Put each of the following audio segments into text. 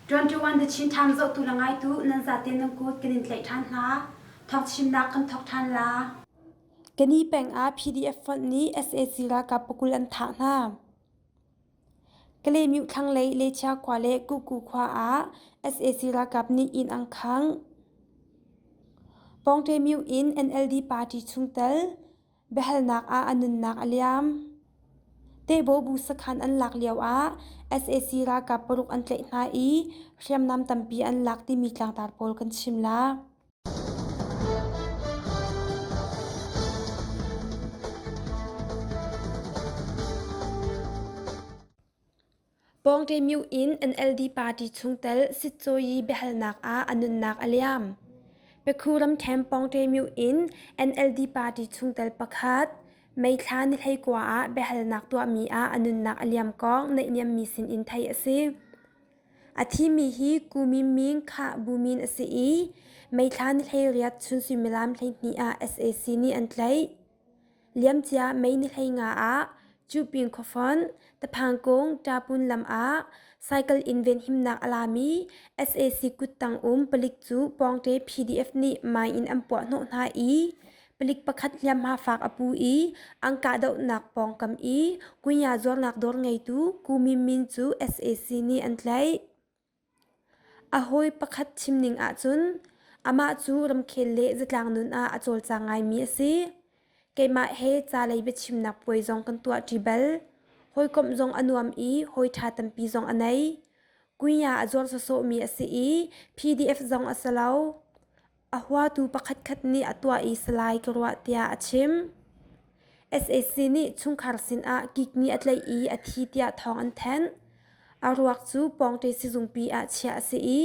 21 The Chin Times zohtu le ngaitu nan zate nan kut kan in tlaih ṭhan hna. Thawngchimnak kan thawk ṭhan la. Kani peng ah PDF fonh nih sac ralkap pakul an thah hna. Kalaymyo thlanglei Lechia khua le Kuku khua ah sac ralkap nih inn an khangh. Pawngṭemyo in NLD party chungtel biahalnak ah a nunnak a liam. Tehbaw bu sakhan an lak lioah sac ralkap paruk an tlaih hna i hriamnam tampi an lak timi tlangtar pawl kan chim la. Pawngṭemyo in NLD party chungtel Sitcawi biahalnak ah a nunnak a liam. Pekhu ramṭhen Pawngṭemyo in NLD party chungtel pakhat May thla ni 19 ah biahalnak tuahmi ah a nunnak a liam kong naihniammi sinin theih a si. A thimi hi Ku Min Ming Khah Bu Min a si i May thla ni 18 chun suimilam 12 ah sac nih an tlaih. Liamcia May ni 15 ah Cuping khuafonh, Taphangkung, Ṭapun lam ah cycle in venhimnak a lami sac kuttang um palik cu pawngte PDF nih mine in an puahhnawh hna i palik pakhat hliamhma fak a pu i an kahdohnak pawngkam i kunya zuarnak dawr ngeitu Ku Min Min cu sac nih an tlaih. A hawi pakhat chimning ahcun amah cu ramkhel le zatlang nun ah a cawlcang ngaimi a si. Keimah he ca lei biachimnak puai zong kan tuahṭi bal. Hawikomh zong a nuam i hawi ṭha tampi zong a nei. Kunya a zuar sawsawhmi a si i PDF zong a si lo. A huatu pakhatkhat nih a tuah i salai ka ruah tiah a chim. Sac nih chungkhar sinah kikmi a tlaih i a thi tiah thawng an thanh. A ruak cu pawngte sizungpi ah chiah a si i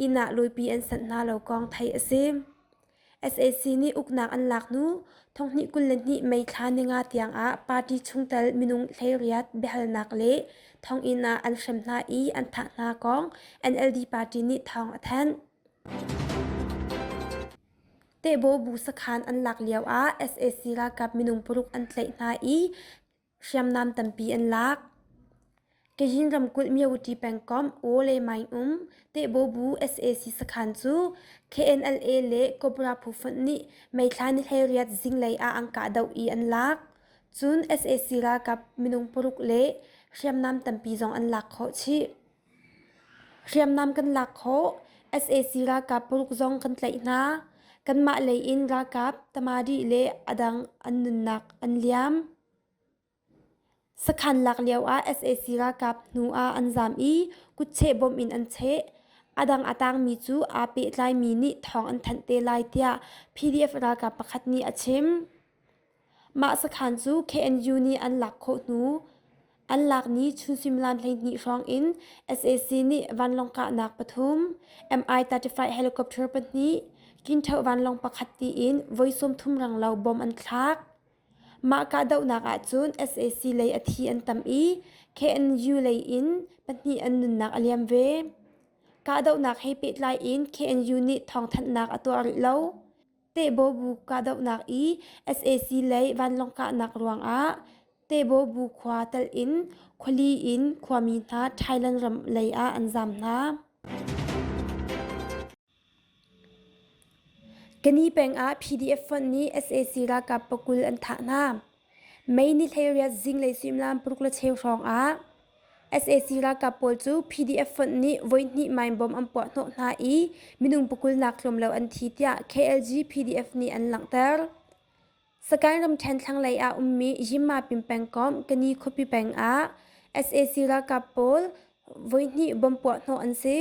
inn ah lawipi an sanh hna lo kong theih a si. Sac nih uknak an lak hnu thonghnih 22 May thla ninga tiangah party chungtel minung 18 biahalnak le thonginn ah an hrem hna i an thah hna kong NLD party nih thawng a thanh. Tehbaw bu sakhan an lak lioah sac ralkap minung paruk an tlaih hna i hriamnam tampi an lak. Kayin ramkulh Myawaddy pengkomh Aw le Maing um Tehbaw bu sac sakhan cu KNLA le Cobra phu fonh nih May thla ni 18 zinglei ah an kahdoh i an lak. Cun sac ralkap minung paruk le hriamnam tampi zong an lak khawh chih. Hriamnam kan lak khawh. Sac ralkap paruk zong kan tlaih hna. Kanmah lei in ralkap tamadi le a dang an nunnak an liam. Sakhan lak lioah sac ralkap hnu ah an zaam i kutcheh bawmh in an cheh. A dang a tangmi cu aa pehtlaimi nih thawng an thanh te lai tiah PDF ralkap pakhat nih a chim. Mah sakhan cu KNU nih an lak khawh hnu an lak ni chun suimilam 12 hrawng in sac nih vanlawng kahnak pathum, Mi-35 helicopter pahnih, Kintho vanlawng pakhat tiin voi 30 renglo bom an thlak. Mah kahdohnak ahcun sac lei a thi an tam i KNU lei in pahnih an nunnak a liam ve. Kahdohnak he pehtlai in KNU nih thawngthanhnak a tuah rih lo. Tehbaw bu kahdohnak i sac lei vanlawng kahnak ruangah Tehbaw bu khua telh in khuali in khuami hna Thailand ram lei ah an zaam hna. Kani peng ah PDF fonh nih sac ralkap pakul an thah hna. May ni 18 zinglei suimilam paruk le cheu hrawng ah Sac ralkap pawl cu PDF fonh nih voihnih mine bomb an puahhnawh hna i minung pakul nak tlawm lo an thi tiah KLG PDF nih an langhter. Sagaing ramṭhen thlanglei ah ummi Yinmapin pengkomh Kani khuapi peng ah sac ralkap pawl voihnih bomb puahhnawh an si.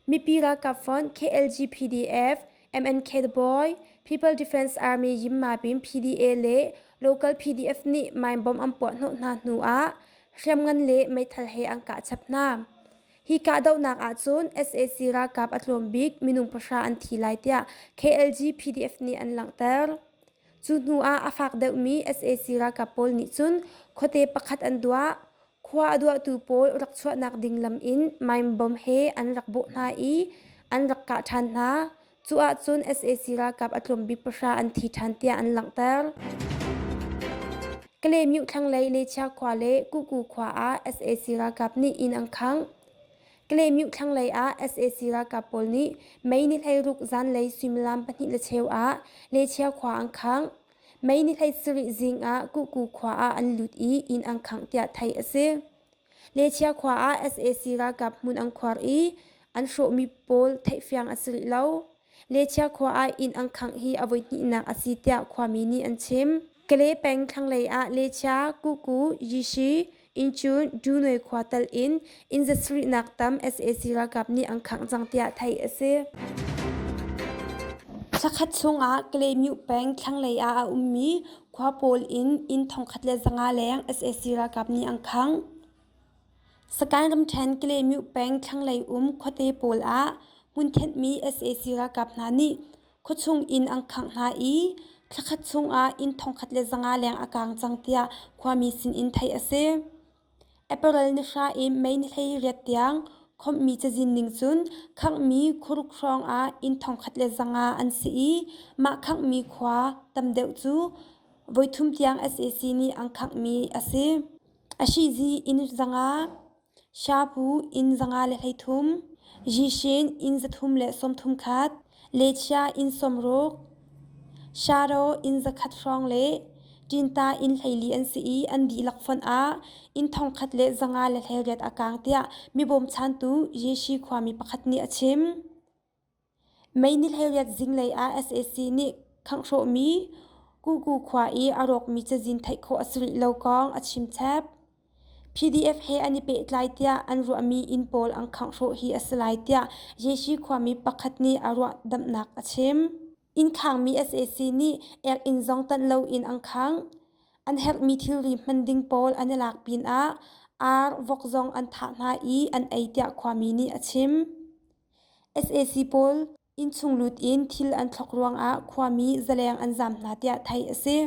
Mipi ralkap fonh KLG PDF, MNK The Boy, People Defense Army Yinmapin PDA le local PDF nih mine bomb an puahhnawh hna hnu ah hriamngan le meithal he an kah chap hna. Hi kahdohnak ahcun sac ralkap a tlawm bik minung pahra an thi lai tiah KLG PDF nih an langhter. Cu hnu ah a fak deuhmi sac ralkap pawl nih cun khuate pakhat an duah. Khua a duahtu pawl rak chuahnak ding lam in mine bomb he an rak bawh hna i an rak kah ṭhan hna. Cu ahcun sac ralkap a tlawm bik pahra an thi ṭhan tiah an langhter. Kalaymyo thlanglei Lechia khua le Kuku khua ah sac ralkap nih inn an khangh. Kalaymyo thlanglei ah sac ralkap pawl nih May ni 16 zanlei suimilam 2:15 ah Lechia khua an khangh. May ni 17 zing ah Kuku khua ah an lut i inn an khangh tiah theih a si. Lechia khua ah sac ralkap hmun an khuar i an hrawhmi pawl theihfiang a si rih lo. Lechia khua ah inn an khangh hi a voihnihnak a si tiah khuami nih an chim. Kale peng thlanglei ah Lechia, Kuku, Yishi, Inchun, Dunoi khua tal in inn zasarihnak tam sac ralkap nih an khangh cang tiah theih a si. Thlakhat chungah Kalaymyo peng thlanglei ah a ummi khua pawl in inn 1500 leng sac ralkap nih an khangh. Sagaing ramṭhen Kalaymyo peng thlanglei um khuate pawl ah hmunthenhmi sac ralkap hna nih khuachung inn an khangh hna i thlakhat chungah inn 1500 leng a kaang cang tiah khuami sinin theih a si. April ni hra in May ni 18 tiang khawmhmi cazin ning cun khanghmi khuaruk hrawng ah inn 1500 an si i mah khanghmi khua tam deuh cu voithum tiang sac nih an khanghmi a si. Ashizi inn 500, Shapu inn 533, Jishin inn 331, Lechia inn 60, Sharo inn 100 hrawng le Tinta inn 14 an si i an dihlak fonh ah inn 1118 a kaang tiah mi bawmchantu Yeshi khuami pakhat nih a chim. May ni 18 zinglei ah sac nih khanghrawhmi Kuku khua i a rawkmi cazin theih khawh a si rih lo kong a chimchap. PDF he an i pehtlai tiah an ruahmi inn pawl an khanghrawh hi a si lai tiah Yeshi khuami pakhat nih a ruahdamhnak a chim. Inn khangmi sac nih ek-inn zong tanh loin an khangh. An herhmi thilri hman ding pawl an i lak pinah ar, vok zong an thah hna i an ei tiah khuami nih a chim. Sac pawl innchung lut in thil an thlok ruangah khuami zaleng an zaam hna tiah theih a si.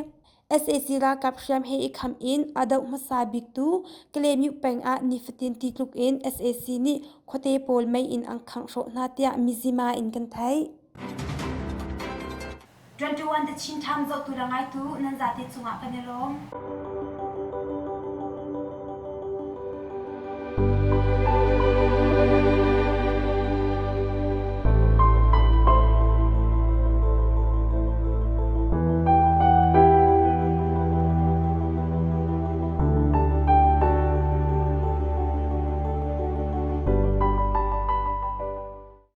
Sac ralkap hriam he i kham in a doh hmasa biktu Kalaymyo peng ah nifatin ti tluk in sac nih khuate pawl mei in an khangh hrawh hna tiah Mizzima in kan theih. 21 The Chin Times zohtu le ngaitu nan zate cungah kan i lawm.